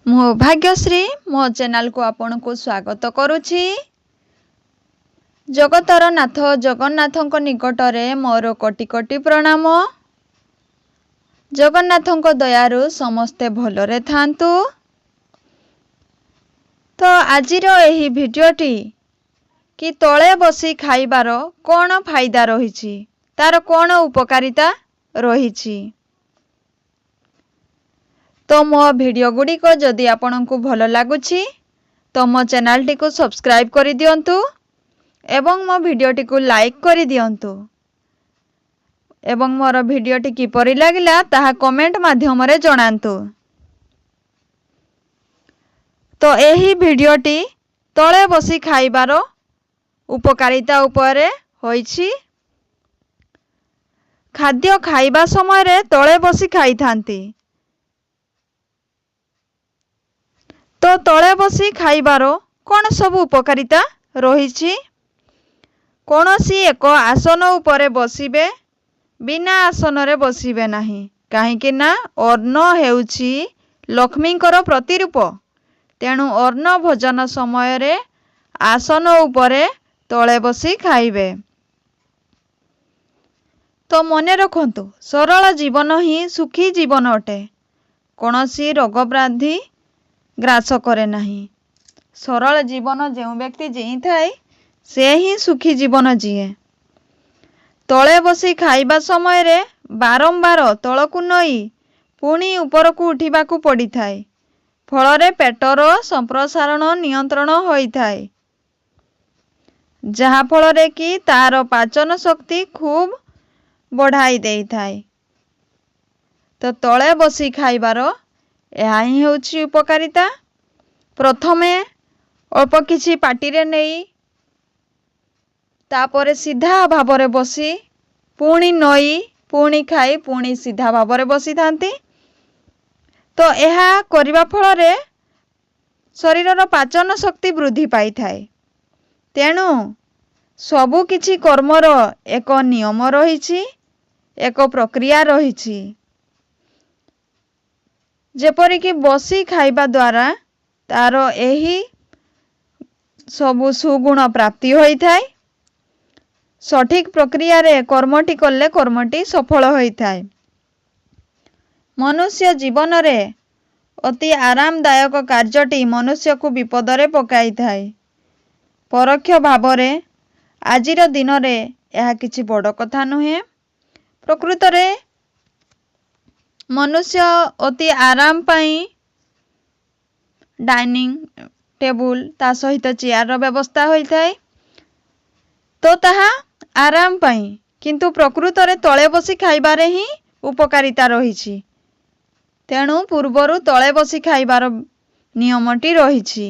ମୁଁ ଭାଗ୍ୟଶ୍ରୀ ମୋ ଚ୍ୟାନେଲକୁ ଆପଣଙ୍କୁ ସ୍ୱାଗତ କରୁଛି। ଜଗତର ନାଥ ଜଗନ୍ନାଥଙ୍କ ନିକଟରେ ମୋର କୋଟି କୋଟି ପ୍ରଣାମ। ଜଗନ୍ନାଥଙ୍କ ଦୟାରୁ ସମସ୍ତେ ଭଲରେ ଥାଆନ୍ତୁ। ତ ଆଜିର ଏହି ଭିଡ଼ିଓଟି କି ତଳେ ବସି ଖାଇବାର କ'ଣ ଫାଇଦା ରହିଛି, ତାର କ'ଣ ଉପକାରିତା ରହିଛି। ତ ମୋ ଭିଡ଼ିଓ ଗୁଡ଼ିକ ଯଦି ଆପଣଙ୍କୁ ଭଲ ଲାଗୁଛି, ତ ମୋ ଚ୍ୟାନେଲଟିକୁ ସବସ୍କ୍ରାଇବ୍ କରିଦିଅନ୍ତୁ ଏବଂ ମୋ ଭିଡ଼ିଓଟିକୁ ଲାଇକ୍ କରିଦିଅନ୍ତୁ ଏବଂ ମୋର ଭିଡ଼ିଓଟି କିପରି ଲାଗିଲା, ତାହା କମେଣ୍ଟ ମାଧ୍ୟମରେ ଜଣାନ୍ତୁ। ତ ଏହି ଭିଡ଼ିଓଟି ତଳେ ବସି ଖାଇବାର ଉପକାରିତା ଉପରେ ହୋଇଛି। ଖାଦ୍ୟ ଖାଇବା ସମୟରେ ତଳେ ବସି ଖାଇଥାନ୍ତି। ତ ତଳେ ବସି ଖାଇବାର କ'ଣ ସବୁ ଉପକାରିତା ରହିଛି? କୌଣସି ଏକ ଆସନ ଉପରେ ବସିବେ, ବିନା ଆସନରେ ବସିବେ ନାହିଁ। କାହିଁକି ନା ଅନ୍ନ ହେଉଛି ଲକ୍ଷ୍ମୀଙ୍କର ପ୍ରତିରୂପ। ତେଣୁ ଅନ୍ନ ଭୋଜନ ସମୟରେ ଆସନ ଉପରେ ତଳେ ବସି ଖାଇବେ। ତ ମନେ ରଖନ୍ତୁ, ସରଳ ଜୀବନ ହିଁ ସୁଖୀ ଜୀବନ ଅଟେ। କୌଣସି ରୋଗ ବ୍ୟାଧି ଗ୍ରାସ କରେ ନାହିଁ। ସରଳ ଜୀବନ ଯେଉଁ ବ୍ୟକ୍ତି ଜିଇଁଥାଏ, ସେ ହିଁ ସୁଖୀ ଜୀବନ ଜିଏ। ତଳେ ବସି ଖାଇବା ସମୟରେ ବାରମ୍ବାର ତଳକୁ ନଇଁ ପୁଣି ଉପରକୁ ଉଠିବାକୁ ପଡ଼ିଥାଏ। ଫଳରେ ପେଟର ସମ୍ପ୍ରସାରଣ ନିୟନ୍ତ୍ରଣ ହୋଇଥାଏ, ଯାହାଫଳରେ କି ତାର ପାଚନ ଶକ୍ତି ଖୁବ୍ ବଢ଼ାଇ ଦେଇଥାଏ। ତ ତଳେ ବସି ଖାଇବାର ଏହା ହିଁ ହେଉଛି ଉପକାରିତା। ପ୍ରଥମେ ଅଳ୍ପ କିଛି ପାଟିରେ ନେଇ, ତାପରେ ସିଧା ଭାବରେ ବସି, ପୁଣି ନଇଁ, ପୁଣି ଖାଇ, ପୁଣି ସିଧା ଭାବରେ ବସିଥାନ୍ତି। ତ ଏହା କରିବା ଫଳରେ ଶରୀରର ପାଚନ ଶକ୍ତି ବୃଦ୍ଧି ପାଇଥାଏ। ତେଣୁ ସବୁ କିଛି କର୍ମର ଏକ ନିୟମ ରହିଛି, ଏକ ପ୍ରକ୍ରିୟା ରହିଛି। ଯେପରିକି ବସି ଖାଇବା ଦ୍ୱାରା ତାର ଏହି ସବୁ ସୁଗୁଣ ପ୍ରାପ୍ତି ହୋଇଥାଏ। ସଠିକ୍ ପ୍ରକ୍ରିୟାରେ କର୍ମଟି କଲେ କର୍ମଟି ସଫଳ ହୋଇଥାଏ। ମନୁଷ୍ୟ ଜୀବନରେ ଅତି ଆରାମଦାୟକ କାର୍ଯ୍ୟଟି ମନୁଷ୍ୟକୁ ବିପଦରେ ପକାଇଥାଏ ପରୋକ୍ଷ ଭାବରେ। ଆଜିର ଦିନରେ ଏହା କିଛି ବଡ଼ କଥା ନୁହେଁ। ପ୍ରକୃତରେ ମନୁଷ୍ୟ ଅତି ଆରାମ ପାଇଁ ଡାଇନିଂ ଟେବୁଲ, ତା ସହିତ ଚେୟାରର ବ୍ୟବସ୍ଥା ହୋଇଥାଏ। ତ ତାହା ଆରାମ ପାଇଁ, କିନ୍ତୁ ପ୍ରକୃତରେ ତଳେ ବସି ଖାଇବାରେ ହିଁ ଉପକାରିତା ରହିଛି। ତେଣୁ ପୂର୍ବରୁ ତଳେ ବସି ଖାଇବାର ନିୟମଟି ରହିଛି।